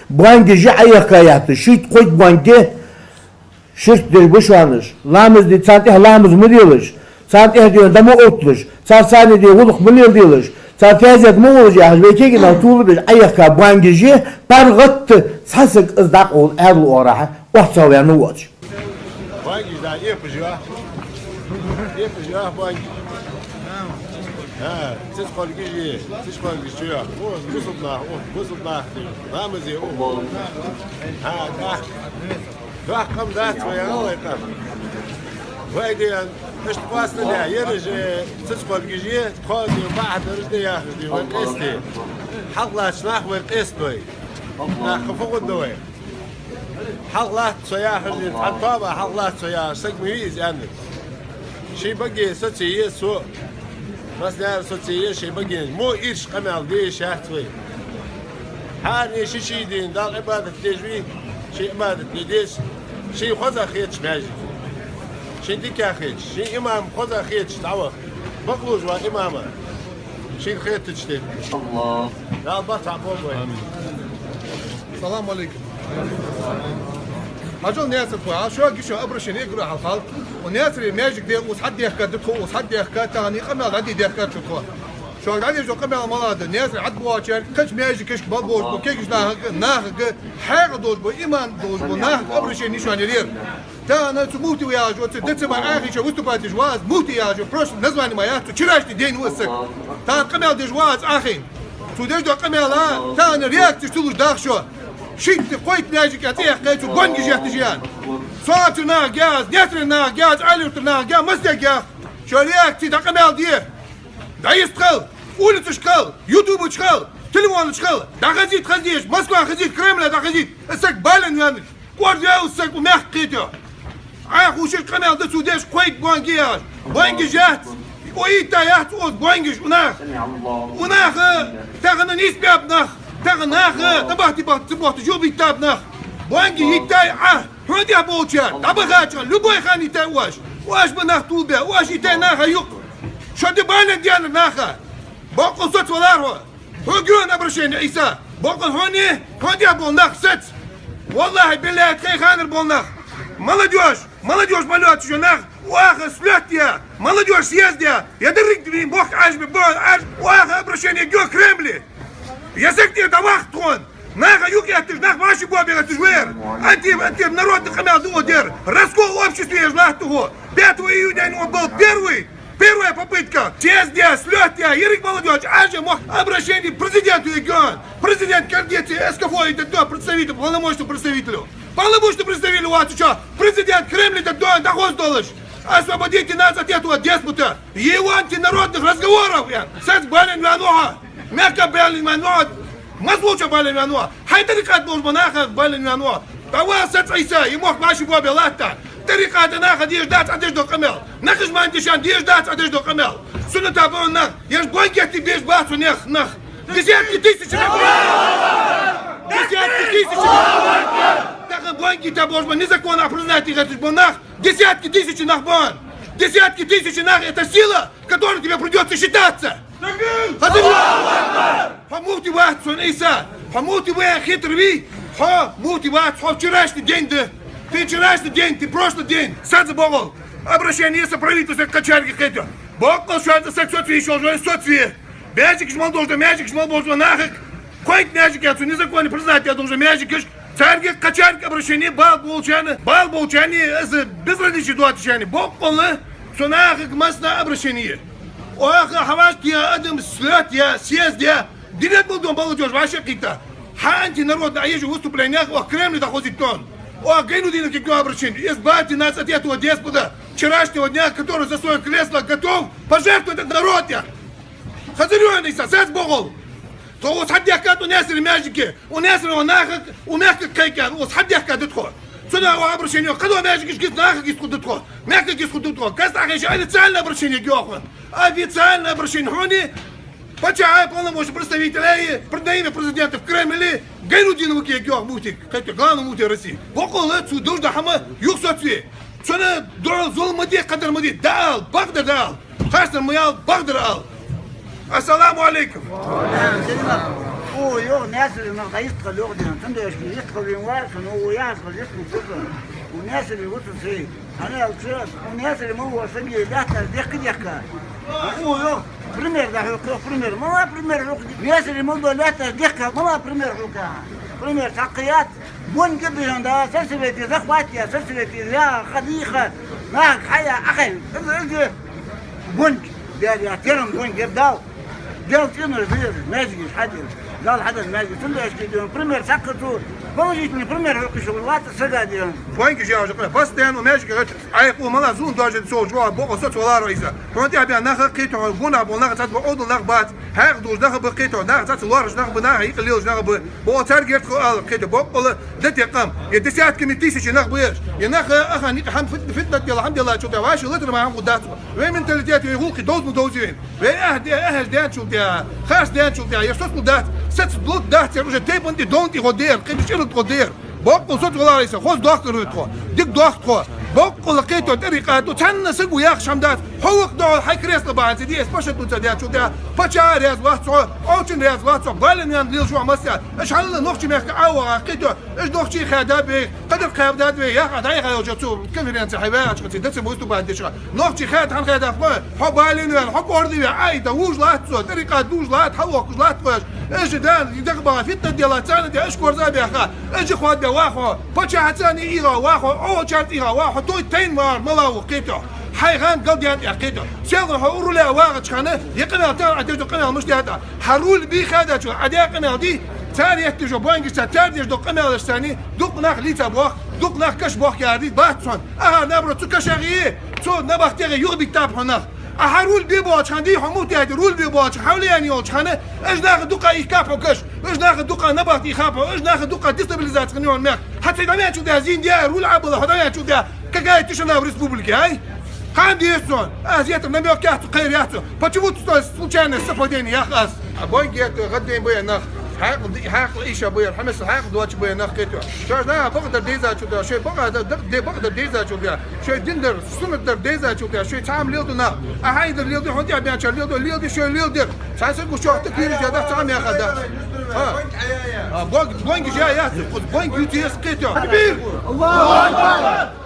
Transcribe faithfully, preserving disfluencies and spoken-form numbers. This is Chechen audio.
Бонгижи Ӏояхка яхаш, шийтта-кхойтта бонги ширк деш ба шоана уж. Ламаз де, царна тӀехьа ламаз ма делаш, царна тӀехьа дена да ма отталаш, цар царна дена гӀулакх ма леладелаш, цар таьзет ма олаш яхаш, вай кегий нах тувлабеш Ӏояхка бонгижи паргӀата цхьа саг из дӀакъовла аьнна оагӀорахьа, охьа ца ваьнна воацаш. Бонгиж да, эпаш я. Эпаш я бонгиж. ХӀа, цицкъолгижи, цицкъолгижи чу я. О, бусалба нах, о, бусалба нах. Ламазе, о. ХӀа, да. Дохкам дац вай, алай къам. Вай де, иштта къоастадаь, ераш цицкъолгижи, тхо де, бахьа дарж де яхаш де, вай къесте. Хьалха латташ нах вай къест вай. Нах фу гӀудда вай. Хьалха латт со яхаш, цхьан тоаба хьалха латт со яхаш, саг ма вий из аьнна. Ший баге со ца е, со. Массанена со ца е, ший баге. Мо ирча къамаьл де йиш яц вай. Хьаране ший-ший дин, Далла Ӏибадат деш вий, ший Ӏибадат де деза, ший хоза хеташ маьждиг. Ший дика хеташ, ший имам хоза хеташ дӀаваха. Бакълувш ва имама. Шийна хетача тайпара. Аллах. Дала барт хьаболба вай. Амин. Салам алейкум. Хьажал, Наьсар-пой, а шо гиша обращение гура хьалхал. У Наьсаре маьждиг де, ус хьадехка да тхо, ус хьадехка, тахан къамаьл дӀадийхка чу тхо. Шо дӀадеш дола къамаьл малагӀа да? Наьсаре хьатӀабоагӀачар кхыча маьждигашка болабоагӀаш ба, кегийча нахага, нахага хьаькъал долаш ба, иман долаш ба, нахага обращение шоана яр. Тахан цу муфти ва яхаш, оцу ДЦ-м Ӏохайша выступать деш ва из, муфти яхаш, просто название ма яц цун, вчерашний день ва из саг. Тахан къамаьл деш ва из Ӏохайна. Цо деш дола къамаьла, тахан реакцеш ца луш даха шо. Шийтта-кхойтта маьждига цӀи яьккхай цо, бонгиж етташ я аьнна. Соцара нахага я из, Наьсарера нахага я из, Али-Юртара нахага я, массанега я. Шо реакци да, къамаьл де. ДӀайистхила, улицашка хила, ютубашка хила, телефонашка хила, дӀахазийта, хаза дезаш, Москва хазийта, Кремле дӀахазийта. Из саг бален ваьннав. КӀордаваьв из саг, укх мехка кхетаду. Ӏа хушар къамаьл да цо деш, кхойтта бонги яхаш. Бонгиж яц. О, йитта яц оз бонгиж у наха. У наха, э, тахан нийсбаьб нах. Тахан наха, э, тӀабахти бахта ца бохта, жо биттаб нах. Бонги йиттай Ӏа. Хьона тӀехьа болчар, дӀабахача, любой хана йиттай оаш. Оаш ба нах тувлабаь, оаш йиттай наха юкъ. Шо де бален даьннар наха. Боккъал соцавалар хьо. Хьога я обращение, Ӏийса. Боккъал хьона, хьона тӀехьа бола нах соц. Валлахьи, биллахьи, тхай ханара бола нах. Молодёжь, молодёжь ма лоацаш я нах. Оаха слёт я, молодёжь съезд я. Я деррига вай мохк Ӏаржбе бан Ӏарж. Оаха обращение гё Кремле. Я саг тӀера дӀавахт тхона. Наха юкъ етташ, нах вӀаши боабе латташ вар. Антип, антип, народный къамаьл да одар. Раскол общества еш латт хьо. Пятого июня он был первый, первая попытка. Съезд я, слёт я, еррига молодёжь Ӏаржа, мохк обращение президенту эгён. Президент кардеци эскафоид до представитель, полномочный представителю. Полномочный представитель вацача, президент Кремле да дон, да хоздолаш. Освободите нас от этого деспота. Его антинародных разговоров, я. Сац бален ваьнна ва хьо. Мехка бален ваьнна ва хьо. Маслуча бален ваьнна ва хьо. Хьай тӀарикъат болаш ба наха бален ваьнна ва хьо. ДӀавала сац, Ӏийса, я мохк вӀаши боабе латт. ТӀарикъата наха деш дац Ӏа деш дола къамаьл. Нахажман дешан деш дац Ӏа деш дола къамаьл. Суннатах бола нах, еш бонги етта беш бац хьона нах. Десятки тысяч нах ба. Десятки тысяч нах. Тахан бонги йита болаш ба, незаконно опраздновать деш бола нах. Десятки тысяч нах ба. Десятки тысяч нах, это сила, с которой тебе придётся считаться. Хазир ва? Хьо муфти вац, хьона Ӏийса. Хьо муфти ва, хитар вий. Хьо муфти вац, хьо вчерашний день да. Ты вчерашний день, ты прошлый день. Саца богӀал. Обращение са правительстве кхычарга кхетаду. Боккъал шоана саг соцаве йиш йолаш, соцаве. Маьждигаш мел долаш да, маьждигаш мел болаш да нахага. Кхойтта маьждиг я цу незаконно признать даь долаш да маьждигаш. Царга кхычарга обращение, бала болчарна, бала болчарна, из безразличие доацачарна. Боккъал цу нахага массанена обращение. Оаха хьавӀашагӀкхеташ я, адам, слёт я, съезд я. Дунен мел дола молодёжь вӀашагӀкхийтта. Хьа антинародни Ӏа еш выступлениех оаха Кремле дӀахозийтта. Оаха Гайнутдиновга эгё обращение. Избавьте нас от этого деспота вчерашнего дня, который за своё кресло готов пожертвовать этот народ, я. Хазир ва, Ӏийса, саца богӀал. Тхо ус хьадехкад у Наьсаре маьждиге. У Наьсаре нахага, у мехкага кхайкад, ус хьадехкад тхо. Цудухьа обращение, кхыдола маьждигаш гиц нахага йистхургда тхо. Мехкага йистхургда тхо. Касса Ӏохайша официальное обращение эгаю хьона. Официальное обращение хьона, паччахьа, полномочный представителя, на имя президента в Кремле, Гайнутдиновга эгаю, муфтига, кхетаду, главный муфти России. Боккъал цо деш дола хӀама юха соцаве. Цунна духьал зулам ма де, кхадар ма де, дӀаала, бакъдар дӀаала. Харцдар ма яла, бакъдар ала. Ассаламу Ӏалайкум. О, йо, Наьсаре нах дӀайистхила йоах дена, цундела йистхилийна вац, ну, о, яхаш хила йистхила ца сан. У Наьсаре вуца сей. Хьанал ца, у Наьсаре ма ву саги лаьтташ дехка-дехка. О, йо, пример да хьокхо, пример. Мала пример хьокхо. Наьсаре ма ву лаьтташ дехка, мала пример хьокхо. Пример цхьаккха яц. Бонг бижан да, сельсовете захватить, сельсовете я, хадиха, нах, хая, ахай. Бонг, я, я, терам бонг, я дал. Дел цӀенош деза, маьждигаш хьадеза. Дал хьадан маьждиг. Цундела аьшки ден пример цхьаккха цо, положительный пример хьокхуш вац сага ден. Бонг жа уже, постоянно маьждиг гӀатта. Ай, хӀу мала зун даже со жуа бокъо соц валаро иза. Хьона тӀехь бен нах кхету, гуна бу нах цац бу, одал нах бац. Хьаькъ дуж нах бу кхету, нах цац лоараш нах бу, нах хӀикъа лелаш нах бу. Бо цар герт ху ал кхету, бокъала да текъам. Я десятками тысячи нах бу. Я нах ахан ник хам фит-, фитнат дела, хам дела чу да, ваши латр ма хам гудац. Вай менталитет, вай гӀулакхи довза ма довзий вай. Вай ахь де-, ахьаш денчул тӀехьа, харц денчул тӀехьа, я соцал дац, сац блуд дац, я уже тайпан тӀе дон тӀе гӀо дер, кхин чӀирал тӀе гӀо дер. Боккъал соц валарайса, хоз дохкар вуй тхо, дик дохк тхо. Боккъал кхету тӀарикъату, цхьанна саг ву яхаш хьам дац, хьо вакх догӀал хьай кресло бахьанца диэс паша тӀуца денчул тӀехьа, пача а ряз вац хьо, Ӏовчун ряз вац хьо, бален вен лил жуа масса, аш хьалла нохчи мехка Ӏа вагӀа кхету, аш нохчи хьа да бей, кхадар кхаба да бей, яхь а дӀайха йолча цу конференция хьай ваьгӀача хаци, даци выступать дешха. Нохчи хьаьта хьан хьаьта хой, хьо балин вен, хьо кӀорди вен, ай, да вуж лац цо, тӀарикъат дуж лац, хьалвоккхуж лац хойш. Эш дан, и дагба фитна дела, цана де, эш корза бяха, эш хват бя вахо, пача хацани ира вахо, о, чарт ира вахо, той тайн вар, мала ву кхету. Хьай ган гал дян я кхету. Сел хьо уруля вагачхана, я къамел тар, а дежду къамел муш дята. Хьа руль би хадачу, а дя къамел ди, цар еттижо, бонгиса, цар дежду къамелаш сани, дукъ нах лица бох, дукъ нах каш бох ярди, бат сон. Ага, набро, цу кашаги, цу набах теги юг битап хонах. А хьа руль би боч ханди, хьо мутяди руль би боч, хьавлияни йолч хана, эш нах дукъа их кап хо каш, эш нах дукъа набах ти хапо, эш нах дукъа дестабилизация хани он мях. Хаци дамя чу да, зин дя, руль абла, хо дамя чу да. Какая тишина в республике, ай? Ханди сон, а зетам намёк яцу, кайр яцу. Почему тут случайное совпадение, яхас? А бой гету, гадден бой нах. Хьаькъал ди-, хьаькъал иша бой, хьамис хьаькъал доч бой нах кхету. Шоаш нах бакъдар дезачул тӀехьа, шоай бакъдар, де-, бакъдар дезачул тӀехьа, шоай диндар, суннатдар дезачул тӀехьа, шоай цхьа хӀама лелду нах. А хьайдар лелду, хӀунда а бянчар лелду, лелду, шоай лелдир. Цхьа саг гуш чохта кириш дядах цхьа хӀама яха да. А. А, бонг, бонг жа яц, бонг ю тес кхету. Такбир! Аллаху акбар!